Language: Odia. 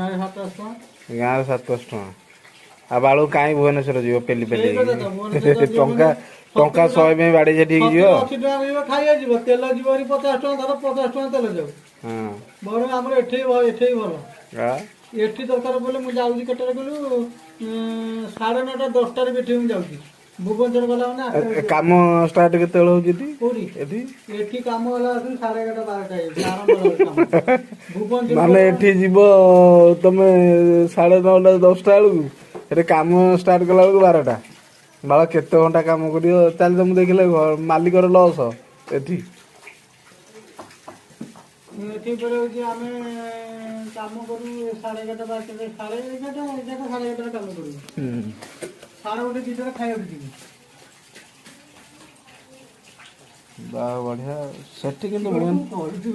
700 ଟଙ୍କା। ଗାଁରେ 700 ଟଙ୍କା। ଆଉ ବାଳୁ କାହିଁ ଭୁବନେଶ୍ୱର ଯିବ ପେଲି ପେଲି ସେଇ କଥା ତ, ଭୁବନେଶ୍ୱର ଯିବ ଟଙ୍କା ମାନେ ଟଙ୍କା 100 ପାଇଁ ବାଡେଇ ସେଠି ହେଇକି ଯିବ। 70-80 ଟଙ୍କା ଯିବ, ଖାଇବା ଯିବ, ତେଲ ଯିବ ଭାରି 50 ଟଙ୍କା, ଧର 50 ଟଙ୍କା ତେଲ ଯାଉ। ବରଂ ଆମର ଏଠି ଏଠି ଭଲ। ଏଠି ଦରକାର ପଡ଼ିଲେ ମୁଁ ଯାଉଛି କେତେଟା କହିଲୁ? 9:30 10ଟାରେ ବି ଏଠି ମୁଁ ଯାଉଛି। ଭୁବନେଶ୍ୱର ଗଲା ମାନେ 8ଟା ଏ କାମ ଷ୍ଟାର୍ଟ କେତେବେଳେ ହଉଛି ଏଠି? କୋଉଠି? ଏଠି। ଏଠି କାମ ହେଲା ଆସିକି 11:30 12ଟା ହେଇଯାଉଛି ଆରମ୍ଭ ହେଲା ବେଳକୁ କାମ। ଭୁବନେଶ୍ୱର ମାନେ ଏଠି ଯିବ ତମେ 9:30 10ଟା ବେଳକୁ, ସେଠି କାମ ଷ୍ଟାର୍ଟ କଲା ବେଳକୁ 12ଟା। ବାଳ କେତେ ଘଣ୍ଟା କାମ କରିବ? ତାହେଲେ ତ ମୁଁ ଦେଖିଲେ ମାଲିକର ଲସ୍ ଏଠି। ଏଠି ପରେ ହଉଛି ଆମେ କାମ କରୁ 11:30 12ଟା, 11:30, 11 11:30ରେ କାମ କରିବୁ। 1:30 2ଟାରେ ଖାଇବାକୁ ଯିବୁ। ବା, ବଢିଆ ସେଠି କିନ୍ତୁ କଣ କରୁଛୁ?